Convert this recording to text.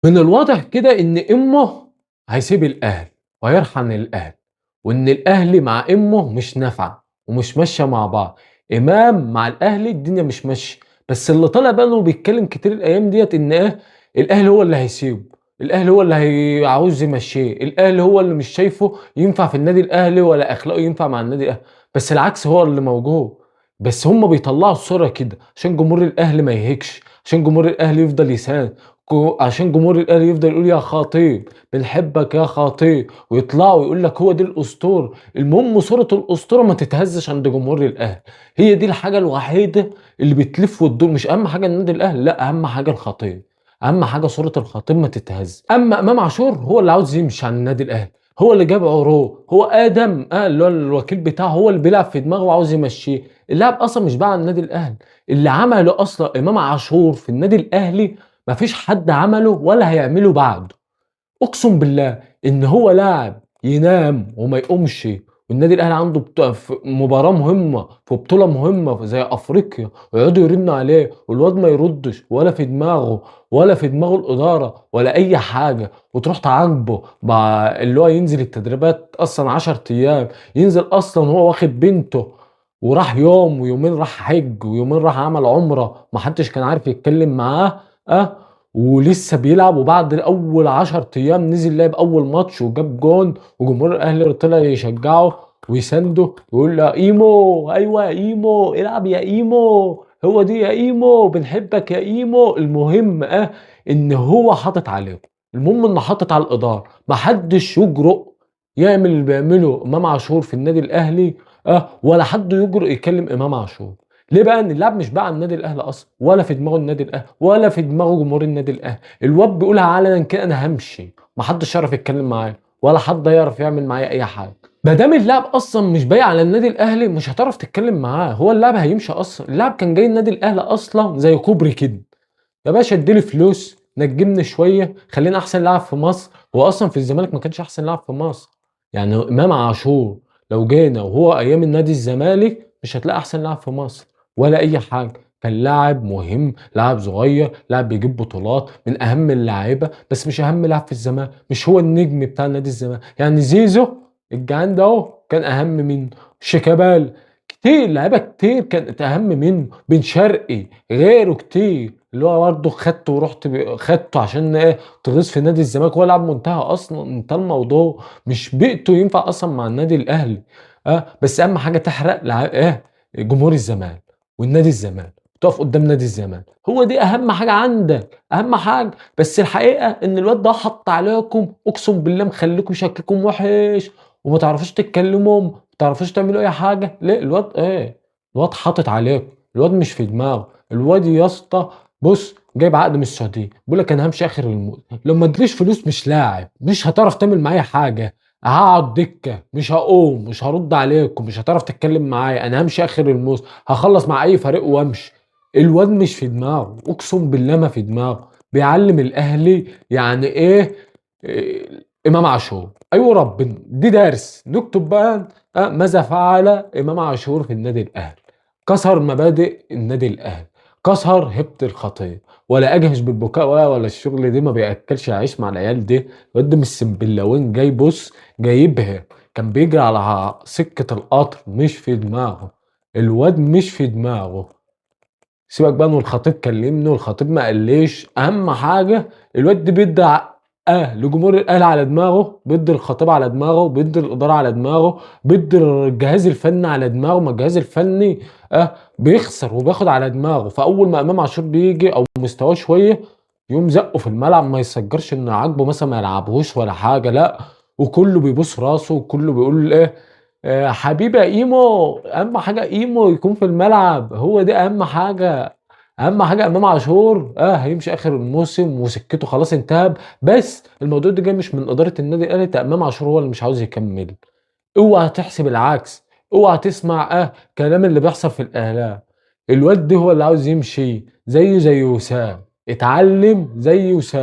من الواضح كده إن إمه هيسيب الأهلي وهيرحل الأهلي، وإن الأهلي مع إمه مش نافعة ومش ماشية مع بعض. إمام مع الأهلي الدنيا مش ماشية، بس اللي طالع بقى إنه بيتكلم كتير الأيام ديت إن إيه، الأهلي هو اللي هيسيبه، الأهلي هو اللي عاوز يمشيه، الأهلي هو اللي مش شايفه ينفع في النادي الأهلي ولا أخلاقه ينفع مع النادي الأهلي، بس العكس هو اللي موجود. بس هم بيطلعوا الصورة كده عشان جمهور الأهلي ما يهكش، عشان جمهور الأهلي يفضل يساند، عشان جمهور الاهلي يفضل يقول يا خطيب بنحبك يا خطيب، ويطلعوا يقول لك هو دي الاسطورة. المهم صوره الاسطورة ما تتهزش عند جمهور الاهلي، هي دي الحاجة الوحيدة اللي بتلف وتدور. مش اهم حاجة النادي الاهلي، لا، اهم حاجة الخطيب، اهم حاجة صوره الخطيب ما تتهز. اما امام عاشور هو اللي عاوز يمشي عن النادي الاهلي، هو اللي جاب عروة، هو ادم اللي هو الوكيل بتاعه هو اللي بيلعب في دماغه وعاوز يمشيه. اللاعب اصلا مش باع عن النادي الاهلي. اللي عمله اصلا امام عاشور في النادي الاهلي مفيش حد عمله ولا هيعمله بعده. اقسم بالله ان هو لاعب ينام وما يقومش، والنادي الاهلي عنده في مباراة مهمة، في بطوله مهمة زي افريقيا، ويقعدوا يرنوا عليه والواد ما يردش، ولا في دماغه ولا في دماغه الادارة ولا اي حاجة، وتروح تعاقبه مع اللي هو ينزل التدريبات اصلا 10 ايام، ينزل اصلا هو واخد بنته وراح يوم ويومين راح حج ويومين راح عمل عمره، محدش كان عارف يتكلم معاه ولسه بيلعب. وبعد اول 10 ايام نزل لعب اول ماتش وجاب جون، وجمهور الاهلي طلع يشجعه ويسنده ويقول له ايمو، ايوه يا ايمو، العب يا ايمو، هو دي يا ايمو، بنحبك يا ايمو. المهم ان هو حاطط عليهم، المهم انه حاطط على الادارة، محدش يجرؤ يعمل اللي بيعمله امام عاشور في النادي الاهلي ولا حد يجرؤ يكلم امام عاشور. ليه بقى؟ ان اللاعب مش باع النادي الاهلي اصلا، ولا في دماغه النادي الاهلي، ولا في دماغه جمهور النادي الاهلي. الواد بيقولها علنا كده، انا همشي، محدش يعرف يتكلم معايا ولا حد يعرف يعمل معايا اي حاجة. ما دام اللاعب اصلا مش بايع على النادي الاهلي مش هتعرف تتكلم معاه، هو اللاعب هيمشي اصلا. اللاعب كان جاي النادي الاهلي اصلا زي كوبري كده، يا باشا اديلي فلوس، نجمني شوية، خلينا احسن لاعب في مصر. هو اصلا في الزمالك ما كانش احسن لاعب في مصر. يعني امام عاشور لو جينا وهو ايام النادي الزمالك مش هتلاقي احسن لاعب في مصر ولا اي حاجة. كان لاعب مهم، لاعب صغير، لاعب بيجيب بطولات، من اهم اللعيبة، بس مش اهم لاعب في الزمالك، مش هو النجم بتاع نادي الزمالك. يعني زيزو الجعان ده اهو كان اهم منه، شيكابالا، كتير لعيبة كتير كانت اهم منه، بن شرقي، غيره كتير اللي هو برضه خدته ورحت خدته عشان ايه؟ تغيظ في نادي الزمالك. هو لاعب منتهى اصلا، انتهى الموضوع، مش بيئته ينفع اصلا مع النادي الاهلي. بس اهم حاجة تحرق ايه؟ جمهور الزمالك والنادي الزمالك، تقف قدام نادي الزمالك، هو دي اهم حاجة عندك، اهم حاجة. بس الحقيقة ان الواد ده حط عليكم، اقسم بالله مخليكم شكلكم وحش وما تعرفوش تتكلموا، ما تعرفوش تعملوا اي حاجة. ليه؟ الواد ايه؟ الواد حاطط عليكم، الواد مش في دماغه. الواد يا اسطى بص جايب عقد من السعودية، بيقول لك انا همشي اخر الموسم، لو ما ادليش فلوس مش لاعب، مش هتعرف تعمل معايا حاجة، هقعد دكه، مش هقوم، مش هرد عليكم، مش هتعرف تتكلم معايا، انا همشي اخر الموسم، هخلص مع اي فريق وامشي. الواد مش في دماغه، اقسم بالله ما في دماغه. بيعلم الاهلي يعني ايه، إيه امام عاشور. ايوه ربنا، دي درس نكتب بقى ماذا فعل امام عاشور في النادي الاهلي. كسر مبادئ النادي الاهلي، كسر هبه الخطيب، ولا اجهش بالبكاء ولا الشغل دي، ما بياكلش عيش مع العيال دي. الواد ده مش سنبلاوين، جاي بص جايبها، كان بيجري على سكة القطر، مش في دماغه الواد، مش في دماغه. سيبك بقى ان الخطيب كلمني والخطيب ما قاليش، اهم حاجة الواد ده بيدي لجمهور الاهلي على دماغه، بيدي الخطيب على دماغه، بيدي الادارة على دماغه، بيدي الجهاز الفني على دماغه. ما الجهاز الفني بيخسر وبياخد على دماغه، فاول ما امام عاشور بيجي او مستواه شوية يقوم زقه في الملعب، ما يسجرش انه عاجبه مثلا ما يلعبهوش ولا حاجة، لا، وكله بيبوس راسه وكله بيقول ايه، حبيبي يا ايمو. اهم حاجة ايمو يكون في الملعب، هو دي اهم حاجة. اهم حاجة امام عاشور هيمشي اخر الموسم وسكتة خلاص انتهى. بس الموضوع ده جاي مش من ادارة النادي الاهلي، ده امام عاشور هو اللي مش عاوز يكمل. اوعى تحسب العكس، اوعى تسمع كلام اللي بيحصل في الاعلام. الواد ده هو اللي عاوز يمشي، زيه زي وسام، اتعلم زي وسام.